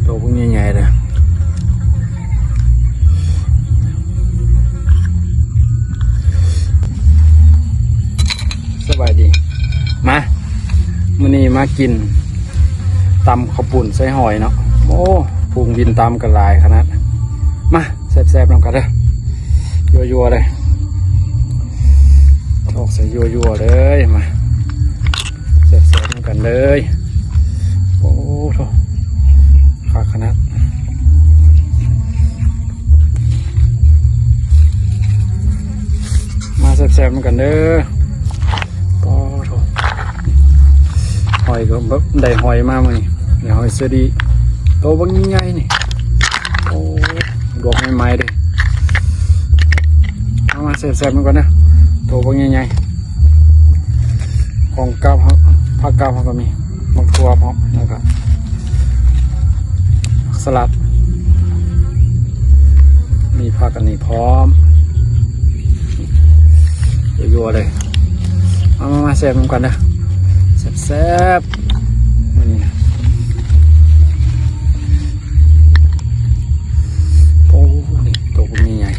ໂຕບັກໃຫຍ່ໆເດ້. ສະບາຍດີ. ມາ ມື້ນີ້ມາກິນຕຳເຂົ້າປຸ້ນໃສ່ຫອຍເນາະ. ໂອ້ ຝູງບິນຕຳກໍຫຼາຍຂະໜາດ. ມາ ແຊບໆນຳກັນເດີ. ຍົວໆເລີຍ ອອກໃສ່ຍົວໆເລີຍ. ມາ ແຊບໆນຳກັນເລີຍ. ໂອ້ໂທ້ ຄັກຂະໜາດ. ມາແຊບໆນຳກັນເດີ. ໂອ້ໂທ້ ຫອຍກໍແບບໄດ້ຫອຍມາມື້ນີ້ ໄດ້ຫອຍເຊີດີ ໂຕບັກໃຫຍ່ໆນີ້. ໂອ້ ລວກໃໝ່ໆເດ້. ເອົາມາແຊບໆນຳກັນເດີ ໂຕບັກໃຫຍ່ໆ. ຂອງກັບເຮົາ ຜັກກັບເຮົາກໍມີ ໝາກຖົ່ວພ້ອມ ແລ້ວກໍຜັກສະຫຼັດ ມີຜັກອັນນີ້ພ້ອມ. ຍົວໆເລີຍ. ມາໆໆ ແຊບນຳກັນເດີ ແຊບໆ ມື້ນີ້ນະ. ໂອ້ ນີ້ໂຕບັກໃຫຍ່ໆ.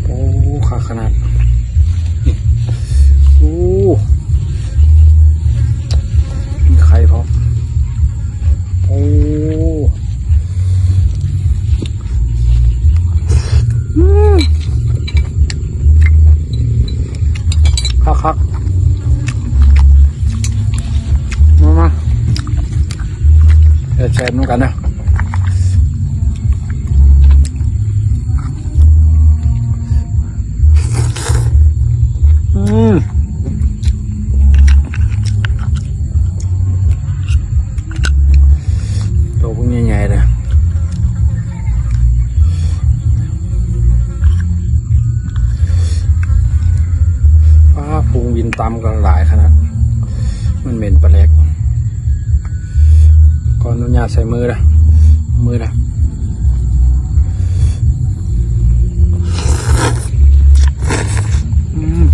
ໂອ້ ຄັກຂະໜາດ. ນີ້ ໂອ້ ມີໄຂ່ພ້ອມ. ໂອ້ ອືມ ຄັກໆ. ມາໆ ແຊບໆນຳກັນເດີ. ອືມ ໂຕບັກໃຫຍ່ໆເລີຍ. ຟ້າ ຝູງບິນຕຳກໍຫຼາຍຂະໜາດ ມັນເໝັນປາແຫຼກ. ຂໍອະນຸຍາດໃສ່ມືເດີ ມືເດີ. ອືມ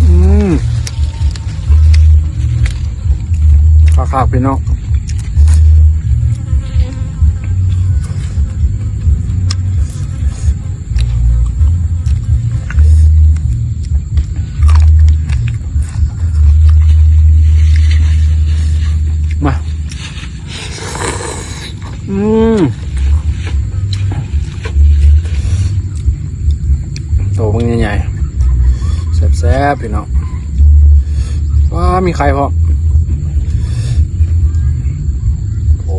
ອືມ ຄັກໆ ພີ່ນ້ອງ. ມາ ອືມ ໂຕມັນໃຫຍ່ໆ ແຊບໆ ພີ່ນ້ອງ. ວ້າ ມີໄຂ່ພ້ອມ. ໂອ້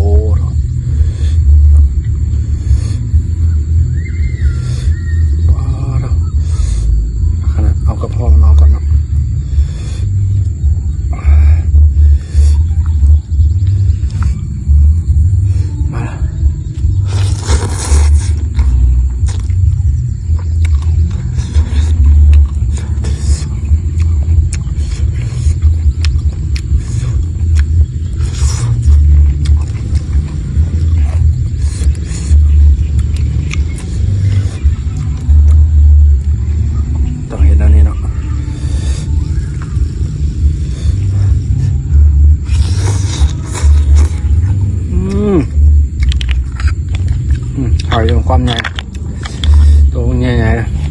ວ້າ ຂະໜາດ ເອົາກະເພາະມັນອອກກ່ອນເນາະ. ມາ ຕ້ອງເຮັດແນວນີ້ເນາະ. ອືມ ອືມ ຫອຍຄວາມໃຫຍ່ ໂຕໃຫຍ່ໆ.